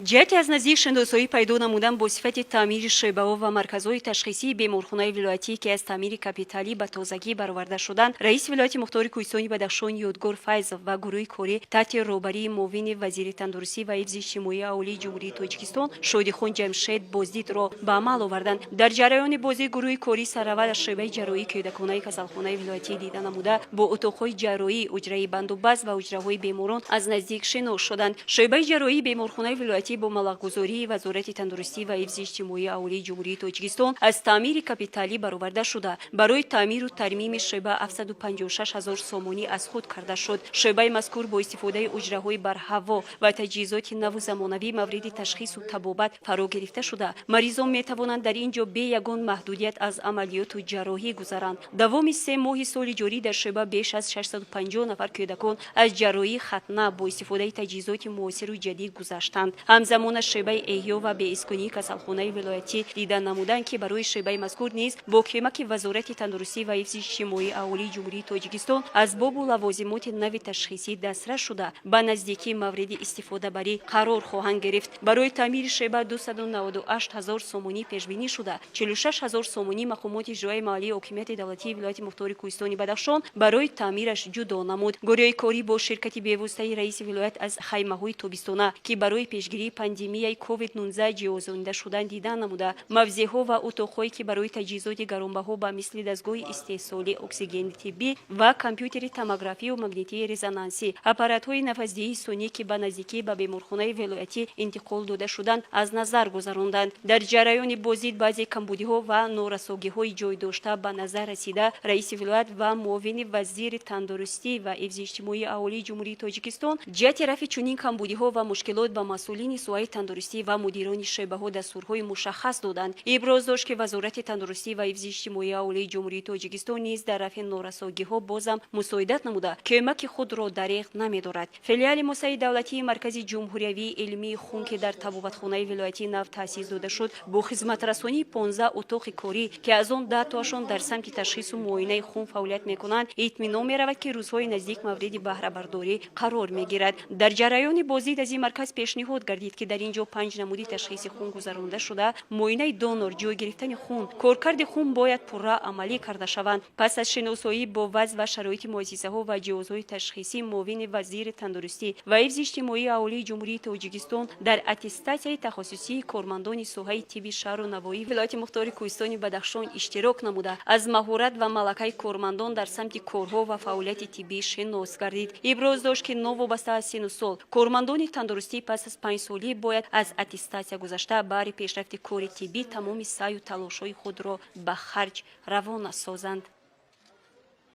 Ҷиҳати аз наздик шиносоӣ пайдо намудан бо сифати таъмири шӯъбаҳо ва марказҳои ташхисии беморхонаи вилоятӣ, ки аз таъмири капиталӣ ба тозагӣ бароварда шуданд, раиси вилояти мухтори кӯҳистони Бадахшон Ёдгор Файзов ва гурӯҳи корӣ таҳти роҳбарии муовини вазири тандурустӣ ва ҳифзи иҷтимоии аҳолии Ҷумҳурии Тоҷикистон Шодихон Ҷамшед боздидро ба амал оварданд. Дар ҷараёни боздид гурӯҳи корӣ сараввал аз шӯъбаи ҷарроҳии кӯдаконаи касалхонаи вилоятӣ дида намуда, бо утоқҳои ҷарроҳӣ, ҳуҷраи бандубаст ва ҳуҷраҳои беморон аз наздик шинос шуданд. Шӯъбаи ҷарроҳии беморхонаи вилоятӣ бо маблағгузории Вазорати тандурустӣ ва ҳифзи иҷтимоии аҳолии Ҷумҳурии Тоҷикистон аз таъмири капиталӣ бароварда шуда, барои таъмиру тармими шӯъба 756 ҳазор сомонӣ аз худ карда шуд. Шӯъбаи мазкур бо истифодаи ҳуҷраҳои барҳаво ва таҷҳизоти наву замонавӣ мавриди ташхису табобат фаро гирифта шуда, маризон метавонанд дар ин ҷо бе ягон маҳдудият аз амалиёту ҷарроҳӣ гузаранд. Давоми 3 моҳи соли ҷорӣ дар шӯъба беш аз 650 нафар кӯдакон аз ҷарроҳии хатна бо истифодаи таҷҳизоти муосиру ҷадид гузаштанд. Ҳамзамон аз шӯъбаи эҳё ва беҳискунии касалхонаи вилоятӣ дида намуданд, ки барои шӯъбаи мазкур низ бо кӯмаки Вазорати тандурустӣ ва ҳифзи иҷтимоии аҳолии Ҷумҳурии Тоҷикистон асбобу лавозимоти нави ташхисӣ дастрас шуда, ба наздикӣ мавриди истифодабарӣ қарор хоҳанд гирифт. Барои таъмири шӯъба 298 ҳазор сомонӣ пешбинӣ шуда, 46 ҳазор сомонӣ мақомоти иҷроияи маҳаллии ҳокимияти давлатии вилояти мухтори кӯҳистони Бадахшон барои таъмираш ҷудо намуд. Гурӯҳи корӣ бо ширкати бевоситаи раиси вилоят аз хаймаҳои тобистона, ки барои пешгирии пандемияи COVID-19 ҷиҳозонида шудан, дида намуда, мавзеъҳо ва утоқҳое, ки барои таҷҳизоти гаронбаҳо ба мисли дастгоҳи истеҳсоли оксигени тиббӣ ва компютери томографию магнитии резонансӣ, аппаратҳои нафасдиҳии сунъӣ, ки ба наздикӣ ба беморхонаи вилоятӣ интиқол дода шуданд, аз назар гузаронданд. Дар ҷараёни боздид баъзе камбудиҳо ва норасогиҳои ҷой дошта ба назар расида, раиси вилоят ва муовини вазири тандурустӣ ва ҳифзи иҷтимоии аҳолии Ҷумҳурии Тоҷикистон ҷиҳати рафъи чунин камбудиҳо ва мушкилот ба масъулини соҳаи тандурустӣ ва мудирони шӯъбаҳо дастурҳои мушаххас доданд. Иброз дошт, ки Вазорати тандурустӣ ва ҳифзи иҷтимоии аҳолии Ҷумҳурии Тоҷикистон низ дар рафъи норасогиҳо бозам мусоидат намуда, кӯмаки худро дареғ намедорад. Филиали муассисаи давлатии Маркази ҷумҳуриявии илмии хун, ки дар табобатхонаи вилоятии нав таъсис дода шуд, бо хизматрасонии 15 утоқи корӣ, ки аз он 10 тоашон дар самти ташхису муоинаи хун фаъолият мекунанд, итминон меравад, ки рӯзҳои наздик мавриди баҳрабардорӣ қарор мегирад. Дар ҷараёни боздид аз ин марказ пешниҳод гардид, ки дар ин ҷо панҷ намуди ташхиси хун гузаронида шуда, муоинаи донор, ҷой гирифтани хун, коркарди хун бояд пурра амалӣ карда шаванд. Пас аз шиносоӣ бо вазъ ва шароити муассисаҳо ва ҷиҳозҳои ташхисӣ, муовини вазири тандурустӣ ва ҳифзи иҷтимоии аҳолии Ҷумҳурии Тоҷикистон дар аттестатсияи тахассусии кормандони соҳаи тибби шаҳру навоҳии вилояти мухтори кӯҳистони Бадахшон иштирок намуда, аз маҳорат ва малакаи кормандон дар самти корҳо ва фаъолияти тиббӣ шинос гардид. Иброз дошт, ки новобаста аз сину сол кормандони тандурустӣ пас аз 5-солӣ бояд аз аттестатсия гузашта, баҳри пешрафти кори тиббӣ тамоми саъю талошҳои худро ба харҷ равона созанд.